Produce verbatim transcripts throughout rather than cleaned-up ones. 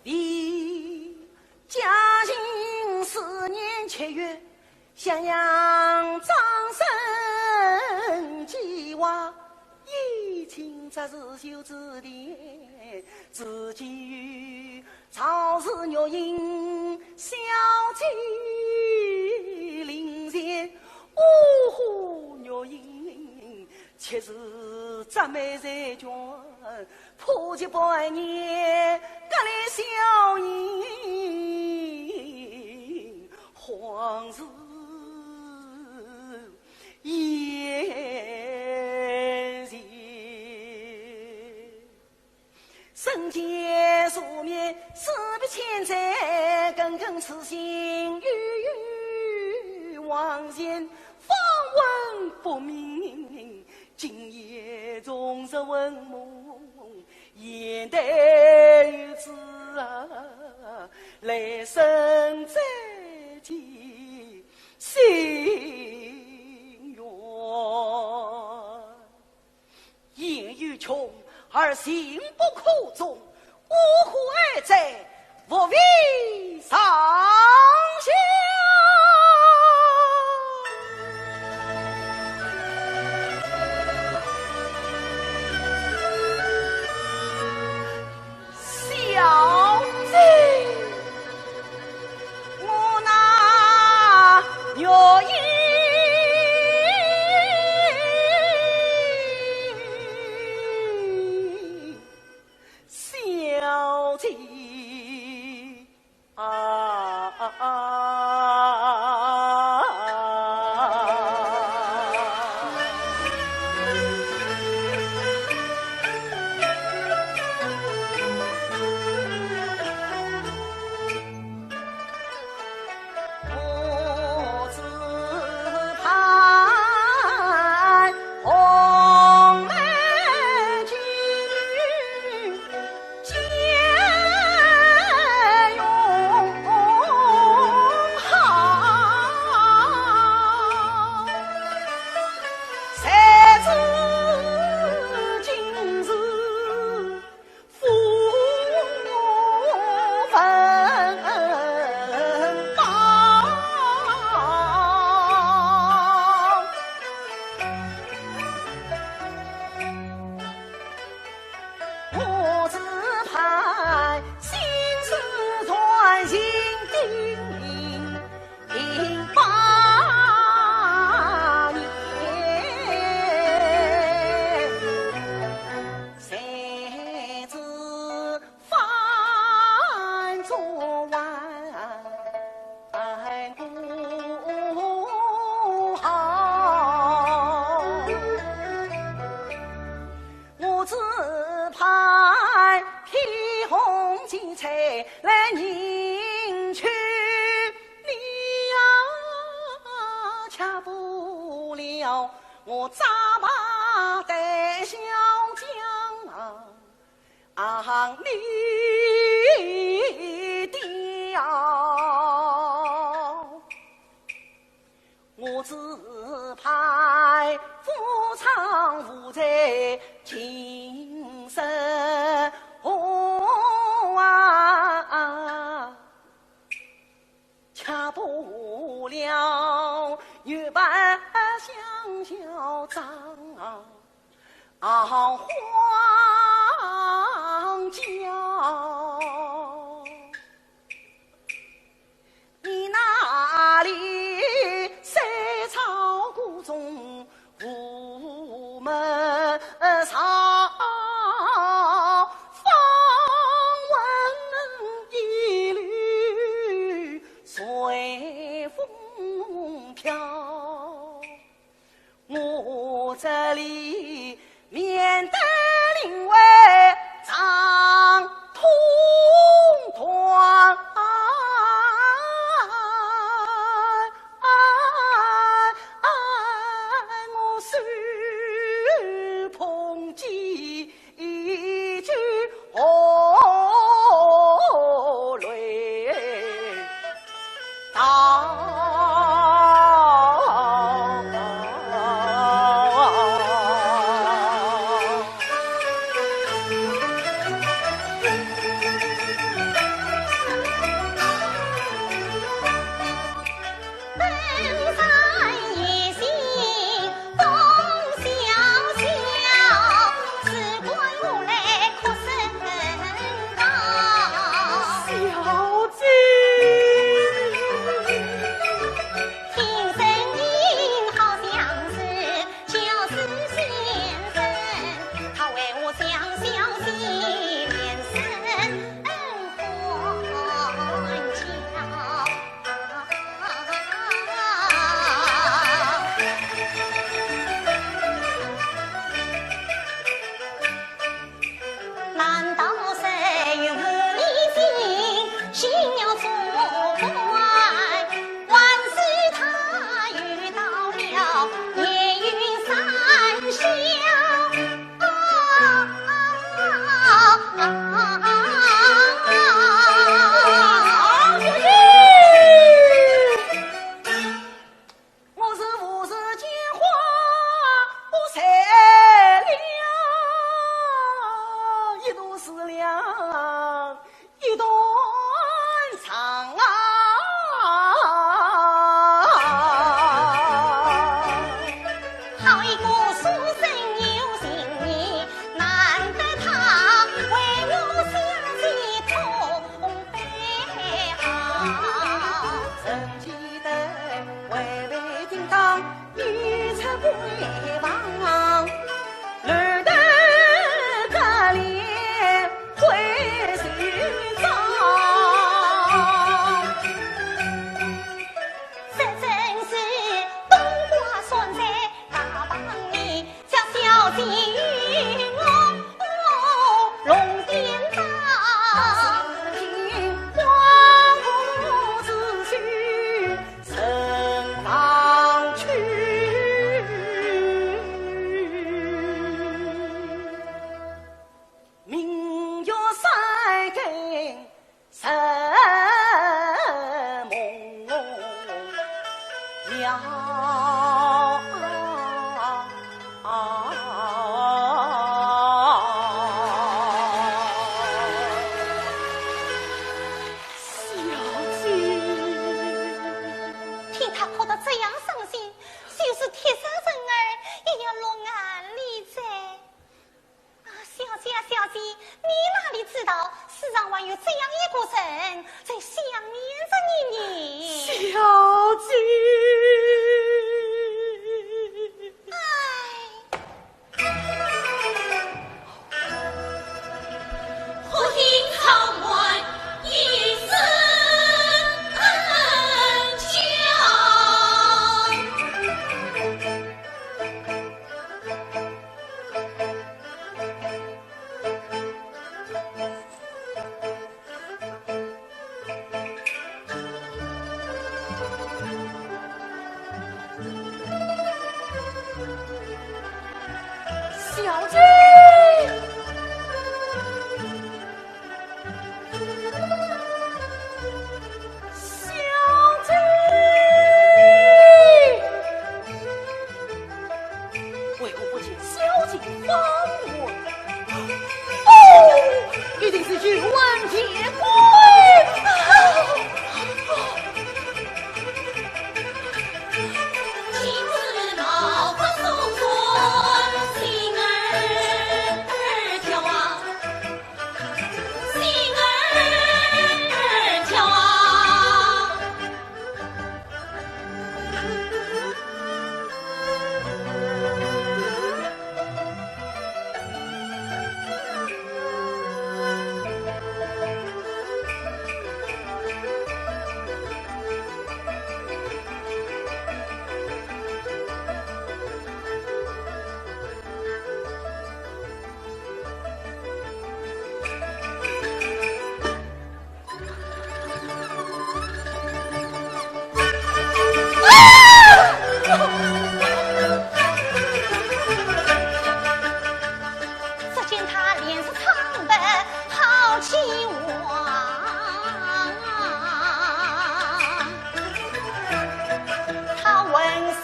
李嘉靖四年七月，襄阳张生计划，已经择日就之田，自己与赵氏玉英小姐临前，呜呼，玉英，七十折梅在肩， 破及半年，隔离小影，荒日夜前。人间数面，死别千载，更更痴心，悠悠往前，方闻不明。 今夜重入魂梦，言台有子啊，来生再见心愿。言语穷而情不可终，呜呼哀哉，伏为上下。 小姐，我那玉英小姐。 啊，我只盼红梅君 结永好。谁知今日父分邦。 我只盼心事断情定，定八年，谁知 翻转弯过后，我只盼披红巾彩来迎娶你呀，吃不了我扎马带小将啊。 啊，你的啊，我只盼夫唱妇在琴声和啊。 吃不了月半香消妆啊，荒郊。你那里谁照顾中 无门上，方闻一路随风飘。我这里面对另外长痛断。 我手捧几句喉泪到小姐，听她哭得这样伤心，就是贴上人儿也要落眼泪哉。啊，小姐啊，小姐，你哪里知道，世上还有这样一个人在想念着你呢。小姐。唉。 小姐，小姐，为何不见小姐访问？哦，一定是有问天官。只见她脸色苍白，好几黄，她浑身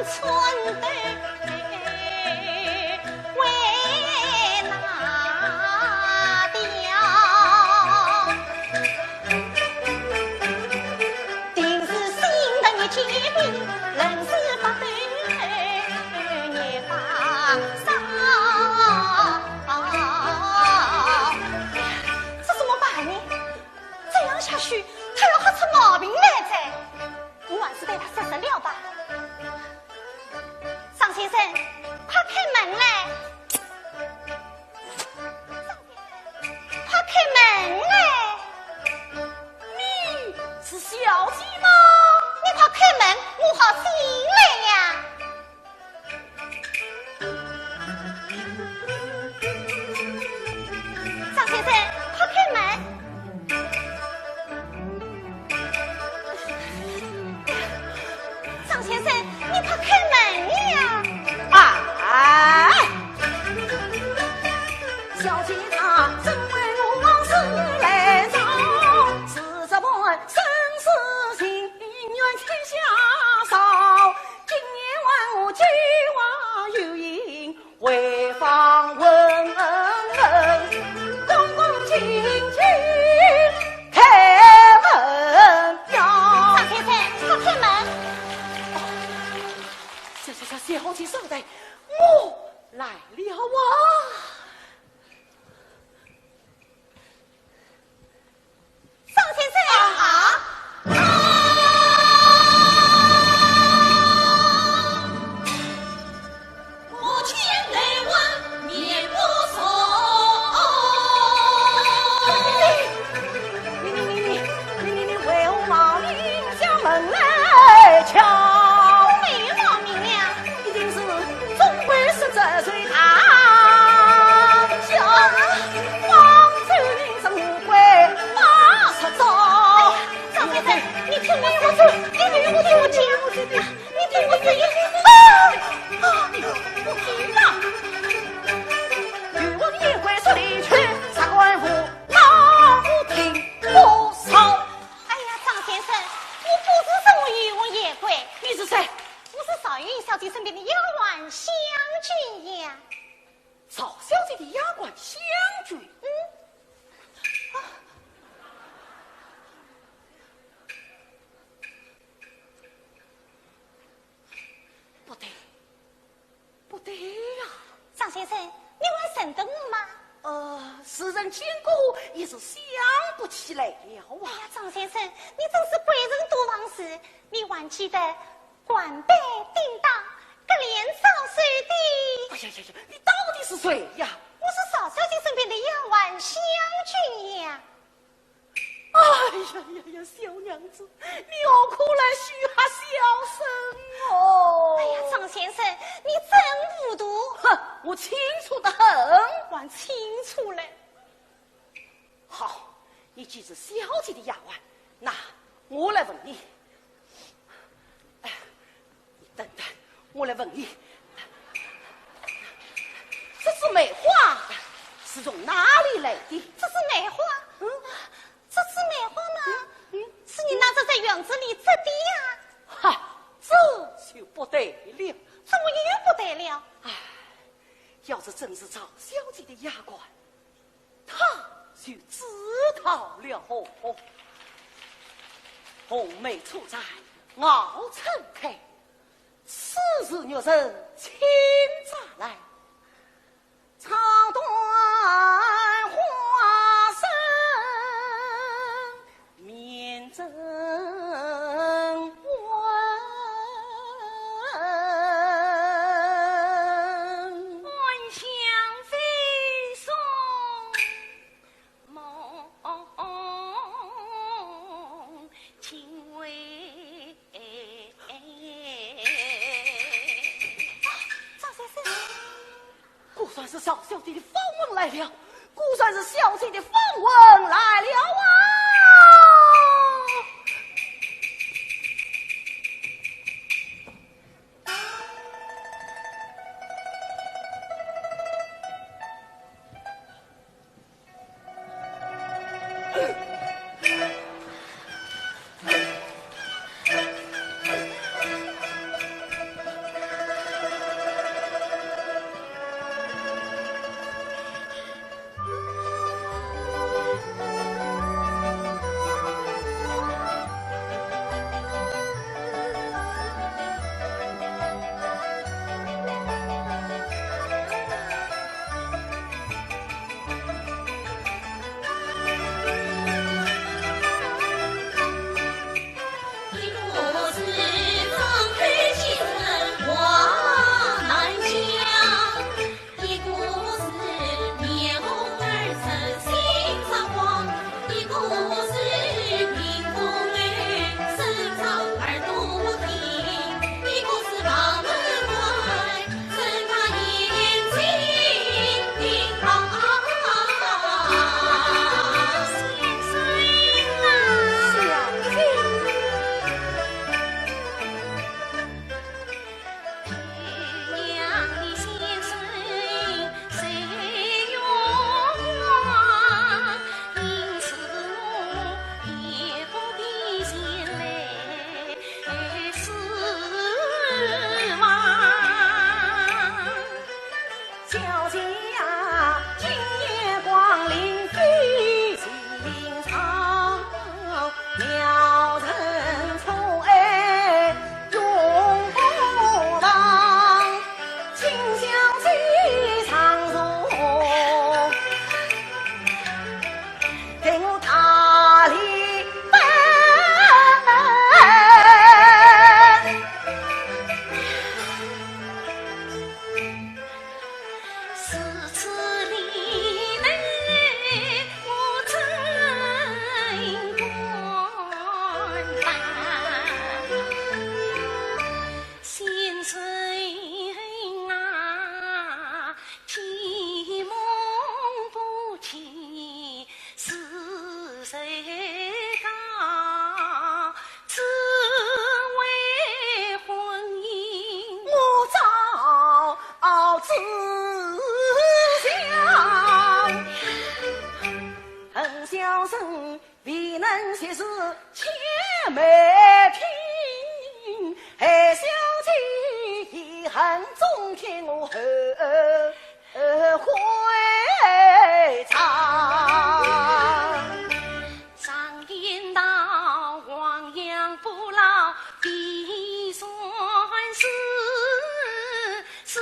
穿得 为哪条？定是心疼你疾病，冷死不得你发烧。这怎么办呢？这样下去，她要吓出毛病来哉。我还是对她说说了吧。 张先生，快开门来！张先生，快开门来！你是小姐吗？你快开门，我好进来呀。张先生，快开门！ 张先生，你快开门呀！哎，小姐啊，怎为我往事来找？是这般生死情缘天下少，今夜还我计划有因 回房问，恭恭敬敬开门呀。张先生，快开门！小小小，小姐稍待，我来了啊。 张先生。啊！我见你闻面不熟。你，你，你，你为何冒名向门来敲？我没有冒名呀。一定是钟馗设这对呀。张先生，你还认得我吗？呃，世人见过，一时想不起来了啊。哎呀，张先生，你真是贵人多忘事。你还记得官拜叮当，隔帘招婿的？哎呀呀呀，你到底是谁呀？我是邵小姐身边的丫鬟香君呀。 哎呀呀呀，小娘子，你何苦来羞吓小生哦？哎呀，张先生，你真糊涂。哼，我清楚得很。还清楚嘞。好，你既是小姐的丫鬟，那我来问你。哎， 等等，我来问你，这枝梅花是从哪里来的？这枝梅花？嗯？这枝梅花嘛，嗯？是你拿着在院子里折的呀。哈，这就不对了。怎么又不对了？唉，要是真是赵小姐的丫鬟， 她就知道了。红梅初展，袄初开，此时玉人请早来。唱断花扇 面正还乡飞送梦情味。 张先生。果然是赵小姐的访问来了，果然是小姐的访问来了啊！ 小姐呀，今夜光临飞行场，妙人宠爱永不忘，请小姐上座，待我大礼拜。 如此礼呢，我怎敢当？先生啊，既蒙不起， 是谁道只为婚姻？我早知晓，恨小生未能及时前媒听，害小姐遗恨终天，我后 后悔长。常言道，亡羊补牢必先死，死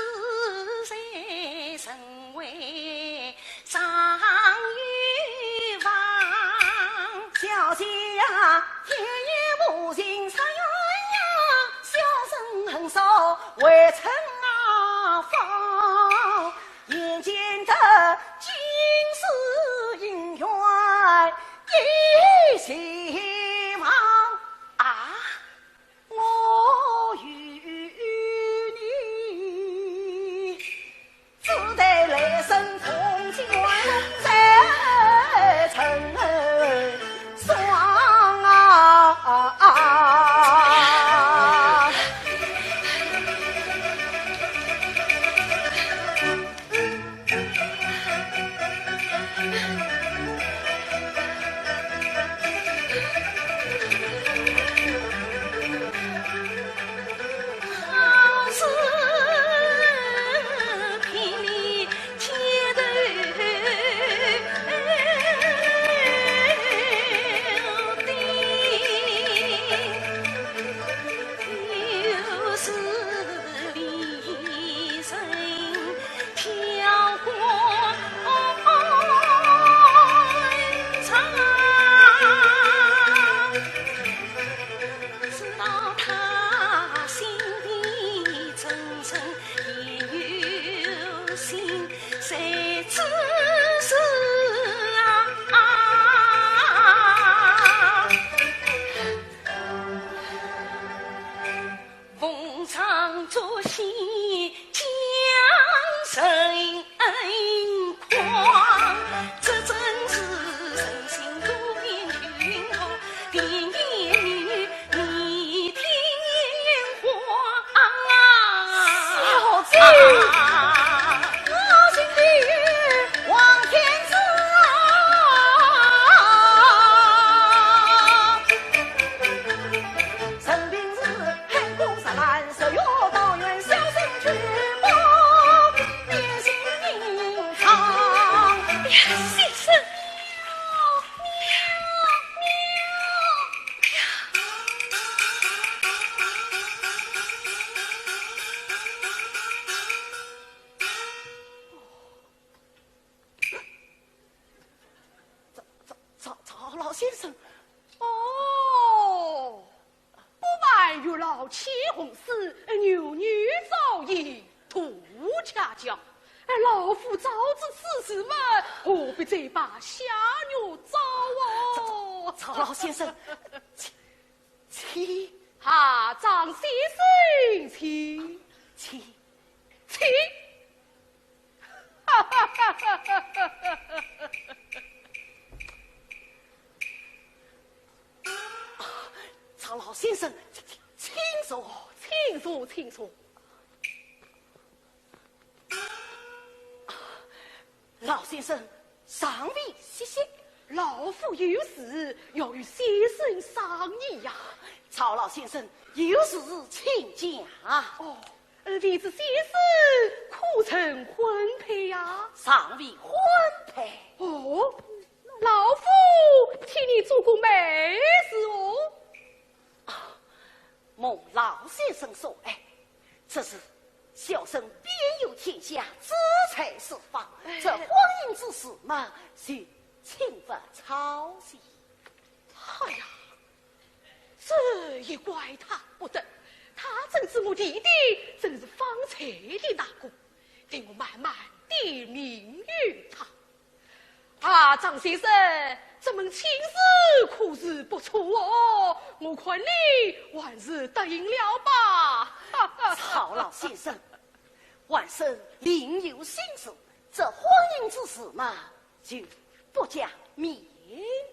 心谁知是啊？逢场作戏将人狂，这真是人心多变群魔，甜言蜜语，蜜甜眼花。小姐。啊，我心里望天知啊。 哎呀，先生，赵赵赵老先生。哦，不瞒月老牵红丝，牛牛早已渡家乡。哎，老夫早知此事嘛，何必再把下药膏哦？赵老先生，请请。啊，张先生，请请请。赵老先生，请请坐。请坐，请坐。 老先生，尚未歇息。老夫有事要与先生商议呀。赵老先生，有事请讲。哦，呃，未知先生可曾婚配呀？尚未婚配。哦，老夫替你做个媒事哦。啊，蒙老先生所爱，这是 小生遍游天下，志在四方，哎，这婚姻之事嘛，就请勿操心。哎呀，这也怪他不得，他怎知我弟弟正是方才的那个，待我慢慢点名于他。 啊，张先生，这门亲事可是不错哦，我看你还是答应了吧。赵老先生，晚生另有心事，这婚姻之事嘛，就不加勉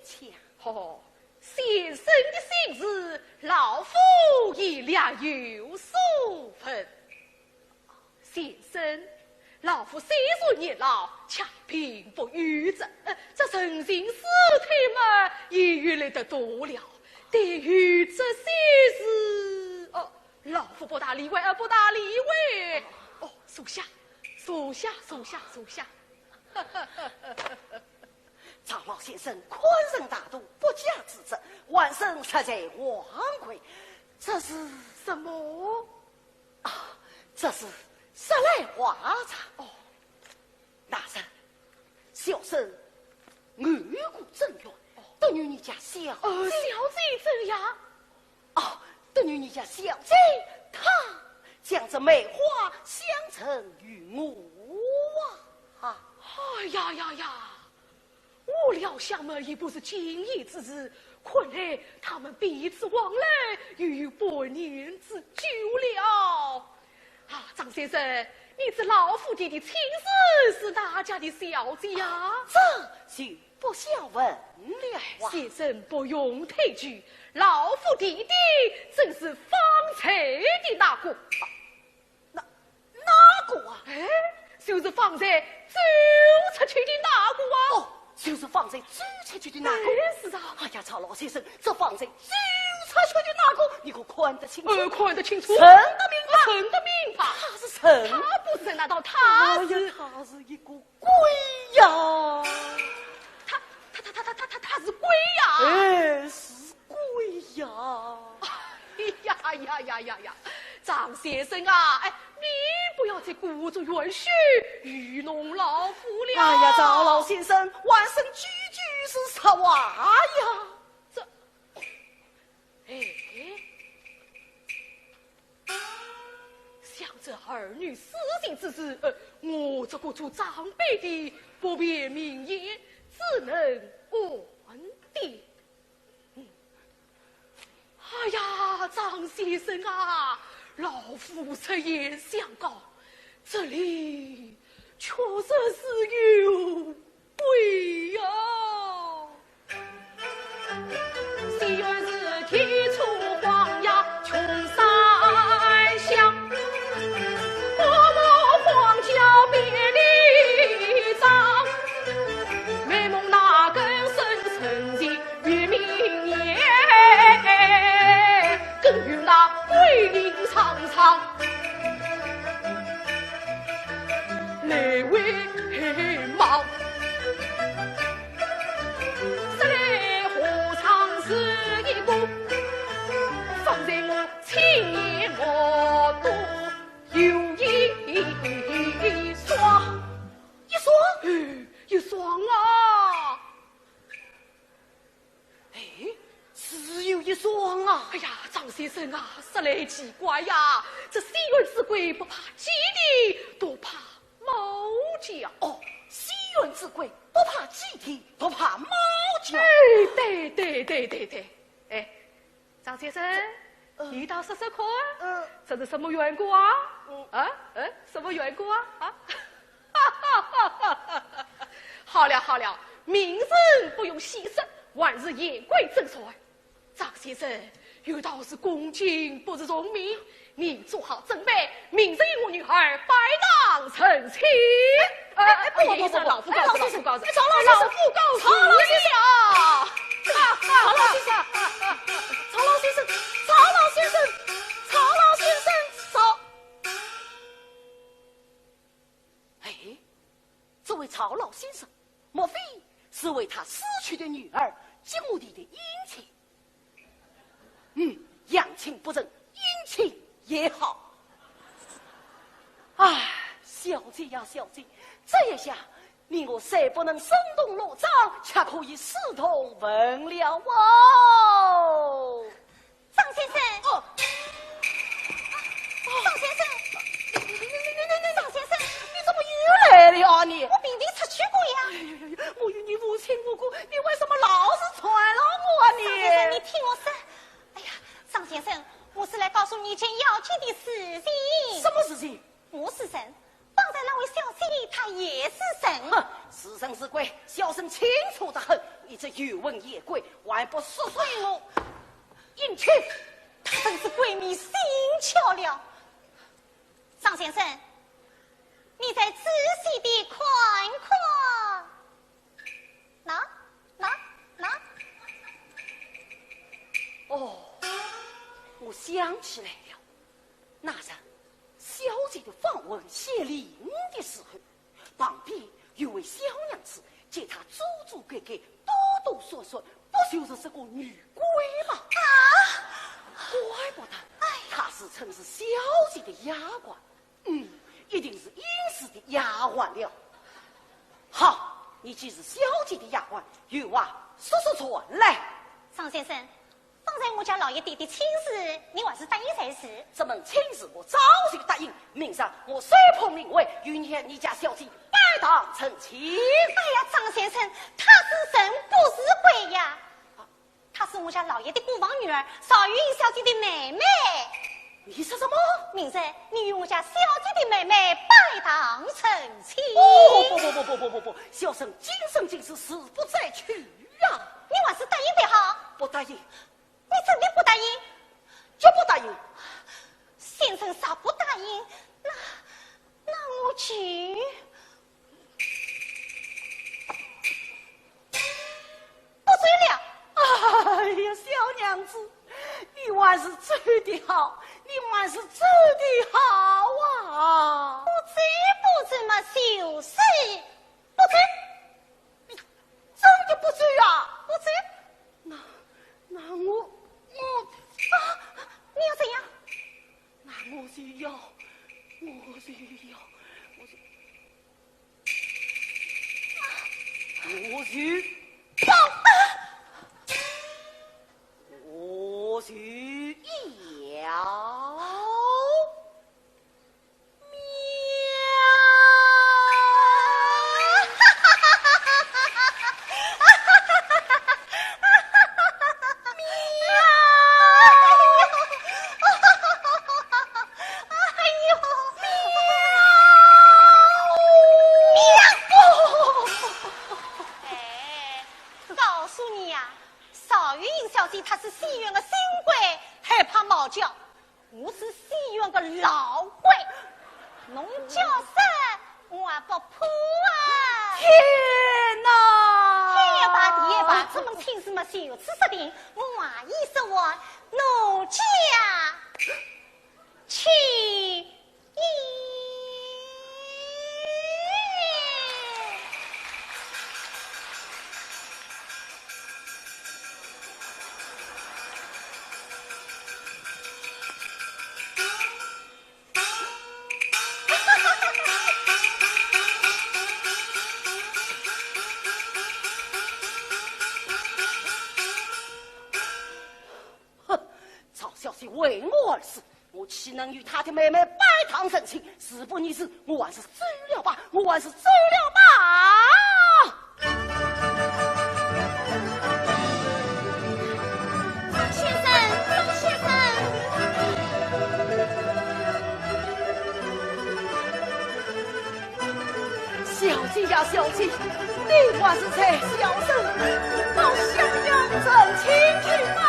强。哦，先生的心事，老夫也略有所闻。 先生，老夫虽然年老，却并不愚痴，呃，这人情世态嘛，也有来得多了。对于这些事，哦，老夫不大理会，呃，不大理会。哦，坐下，坐下，坐下，坐下。赵老先生宽仁大度，不加指责，晚生实在惭愧。这是什么？ 啊，这是十来花茶。哦，那日，小生偶遇过甄嫣，哦，得知你家小姐，呃，小姐怎样？哦，得知你家小姐，她将这梅花相赠于我啊。哎呀呀呀！ 我料想嘛，也不是今夜之事，看来他们彼此往来已有半年之久了。啊，张先生，你这老夫弟的亲事是哪家的小姐呀？这就不想问了啊。先生不用推举，老夫弟弟正是方才的那个。 那，那个啊？哎，就是方才走出去的那个啊。哦，就是方才走出去的那个。哎，是啊。哎呀，赵老先生，这方才走出去的那个，你可看得清楚？呃，看得清楚。认得明白？认得明白。他是谁？他不是，难道他是？哎呀，他是一个 鬼呀！他，他，他，他，他，他，他是鬼呀！哎，是鬼呀！哎呀呀呀呀呀！张先生啊，哎，你不要再故作玄虚，愚弄老夫了。哎呀，赵老先生，晚生句句是实话呀。这，哎，小这儿女私情之事，呃，我这个做长辈的不便明言，只能婉点。嗯。哎呀，张先生啊，老夫实言相告，这里确实是有 鬼呀！西园是天初荒野穷山乡，过目荒郊遍地张，美梦那更胜神仙月明夜，更有那鬼影苍苍。 内为黑猫，室内和尚是一个，方才我亲眼目睹有一双。一双？哎，一双啊！ 哎，只有一双啊！哎呀，张先生啊，说来奇怪呀，这西园之鬼不怕鸡啼，独怕猫叫。哦，西园之鬼不怕鸡啼，独怕猫叫。哎，对对对对对对，哎，张先生，呃，你倒说说看，呃，这是什么缘故啊？嗯。啊？呃，什么缘故啊？啊？ 好了好了，明人不用戏说，还是言归正传。张先生，有道是恭敬不如从命，你做好准备，明日与我女儿拜堂成亲。哎，哎，不，不，不，不，老夫告辞，哎，老夫告辞，哎，曹老先生，老夫告辞曹老先生，了。曹老先生，曹老先生，曹老先生，曹老先生，曹。 哎，这位曹老先生，莫非是为他死去的女儿金无地的姻亲？嗯，养亲不认，姻亲也好。唉，小姐呀，小姐，这一下你我虽不能生同乐章，却可以死同坟了哦。 张先生。哦。张先生。你，你，你，你，你，你，张先生。你怎么又来了啊你？我并未出去过呀。哎呀呀呀，我与你无亲无故，你为什么老是缠了我啊你？张先生，你听我说。哎呀，张先生，我是来告诉你一件要紧的事情。什么事情？我是人，方才那位小姐她也是人。哼，是人是鬼，小生清楚得很。你这游魂野鬼，还不速速与我 引去。她真是鬼迷心窍了。张先生，你再仔细地看看。那，那，那。哦，我想起来了，那日小姐的访问谢灵的时候， 旁边有位小娘子，见她做做改改，抖抖嗦嗦，不就是这个女鬼吗？啊！怪不得，哎呀，她自称是小姐的丫鬟，嗯，一定是阴司的丫鬟了。好，你既是小姐的丫鬟，有话速速传来。张先生， 方才我家老爷爹的亲事，你还是答应才是。这门亲事我早就答应，明日我手捧灵位，与你，你家小姐拜堂成亲。哎呀，张先生，她是人不是鬼呀。啊，她是我家老爷的姑房女儿，邵玉英小姐的妹妹。你说什么？明日你与我家小姐的妹妹拜堂成亲。哦，不不不不不不不，小生今生今世誓不再娶啊！你还是答应便好。不答应， 你真的不答应？就不答应。先生若不答应，那，那我就……不走了。哎呀，小娘子，你还是走的好，你还是走的好啊！不走不走嘛，就是不走。 你真的不走啊？不走。那，那我，我……啊，你要怎样？那我就要，我就要，我就，我就要，啊！我就要。婆啊！天哪！天也罢，地也罢，这门亲事么就此说定，我话已说完，奴家请。哼，赵小姐为我而死，我岂能与她的妹妹拜堂成亲？事不宜迟，我还是走了吧，我还是走了吧。张先生，张先生。 小姐呀，小姐，你还是在小生到襄阳成亲去吧。